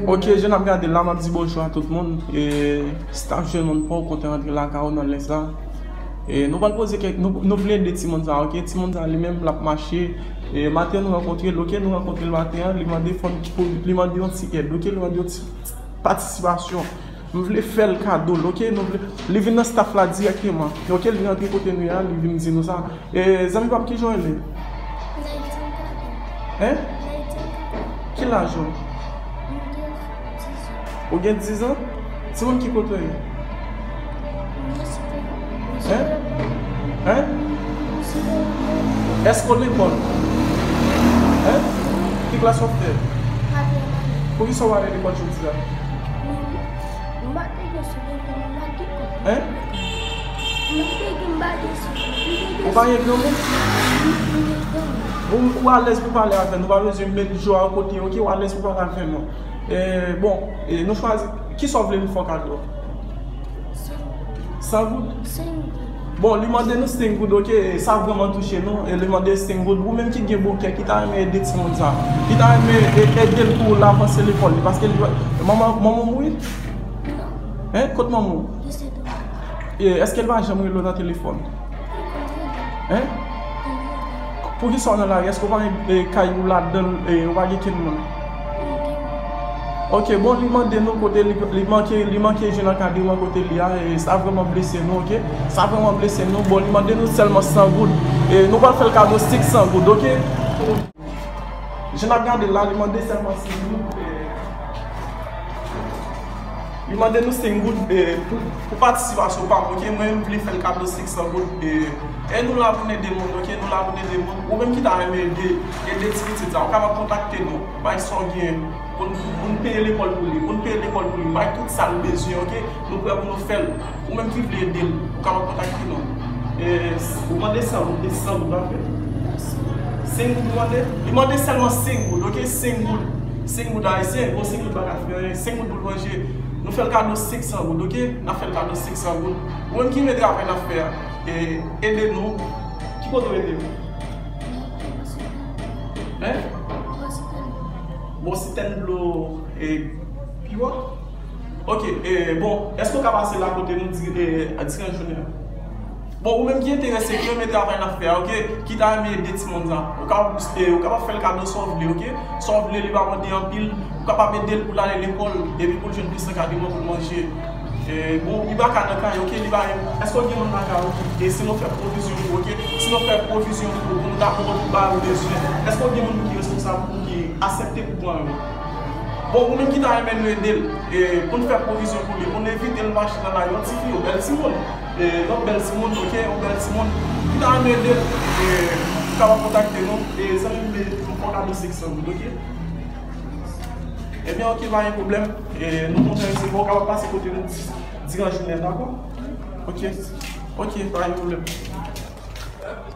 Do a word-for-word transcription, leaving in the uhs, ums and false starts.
Ok, jan n ap gade la, m ap di bonjou a tout moun. E, staff Jèn Moun pa w kontan rantre lakay ou nan lès la. E, nou pral poze kèk, nou, nou vle ede timoun sa, ok? Timoun sa li menm, l ap mache. E, maten nou rankontre l, ok? Nou rankontre l maten an, li mande fò n, pou, li mande yon ti èd, ok? Li mande yon ti patisipasyon. M vle fè l kado l, ok? Nou vle, li vin nan staff la dirèkteman, ok? Li rantre kote nou ye a, li vin di nou sa. E, zanmi pa m, kijan w rele? Nathan Kato. Hein? Nathan Kato. Ki laj ou? M gen dizan. Ou gen dizan? Timoun, ki kote w ye? Mwen site. Hein? Hein? Mwen site. Èske w lekòl? Hein? Ki klas w ap fè? Katriyèm ane. Poukisa w pa ale lekòl jodi a? M pa te gen sou lekòl, m pa gen kòb. Hein? M pa te gen, m pa gen sou lekòl. Ou pa gen granmoun? M gen granmoun. Ou, ou alèz pou pale avè n. Ou pa bezwen met je w a kote, ok? Ou alèz pou pale avè nou. E, bon, e, nou chwazi. Kisa w vle nou fè w kado? San goud? San goud. Bon, li mande nou senk goud, ok? E sa vrèman touche nou. E li mande senk goud. Ou menm ki gen bon kè, ki ta renmen ede timoun sa, ki ta renmen e-, ede l pou l avanse lekòl li, paske li, manman, manman w mouri? Non. Hein? Kot manman w? Li se tou. E, èske l pa janm rele w nan telefòn? Hein? Poukisa w nan lari? Èske w pa gen, e, kay ou ladan l, e, ou pa gen kenn moun? Ok, bon, li mande nou kote li, li manke, li manke jwenn ankadreman kote li a, e sa vrèman blese nou, ok? Sa vrèman blese nou. Bon, li mande nou sèlman san goud. E nou pral fè l kado senk san goud, ok? Jan n ap gade la, li mande sèlman senk goud. E, li mande nou senk goud, e, pou, pou patisipasyon pa m, ok? Mwen, m vle fè l kado senk san goud. E, e nou la pou n ede moun, ok? Nou la pou n ede moun. Ou menm ki ta renmen ede, ede ti pitit sa, ou kapab kontakte nou. Bay sa w gen pou n, pou n peye lekòl pou li. Pou n peye lekòl pou li. Bay tout sa l bezwen, ok? Nou prè pou nou fè l. Ou menm ki vle ede l, ou kapab kontakte nou. E, ou mande san goud, e san goud, pa fè. Senk goud ou mande? Li mande sèlman senk goud, ok? Senk goud. Senk goud ayisyen, bon, senk goud pa ka fè anyen. Senk goud pou l manje. Nou fè l kado senk san goud, ok? N ap fè l kado senk san goud. Ou menm ki renmen travay n ap fè a, e, ede nou. Ki kote w rete? Hein? Bon, sitèn dlo, e, pi wo? Ok, e, bon, èske w ka pase la kote nou di, e, diran jounen an? Bon, ou menm ki enterese, ki renmen travay n ap fè a, ok? Ki ta renmen ede timoun sa. Ou ka, e, ou kapab fè l kado sa w vle, ok? Sa w vle, li pa mande anpil. Ou kapab ede l pou l ale lekòl, epi pou l jwenn plis ankadreman pou l manje. E, bon, li pa ka nan kay, ok? Li pa, èske w gen moun nan kay ou? E si nou fè pwovizyon pou, ok? Si nou fè pwovizyon pou, pou nou ta pran tout bagay ou bezwen, èske w gen moun ki responsab pou, ki aksepte pou pran yo? Bon, ou menm ki ta renmen nou ede l, e, pou n fè pwovizyon pou li, pou n evite l mache nan lari, yon tifi, yon bèl timoun, e, yon bèl timoun, ok, yon bèl timoun, ki ta renmen ede l, e, ou kapab kontakte nou, e, zanmi m, nou fè w kado senk san goud, ok? Ebyen, ok, pa gen pwoblèm, e, nou kontan resevwa w, ou kapab pase kote nou di-, diran jounen, dakò? Ok, ok, pa gen pwoblèm.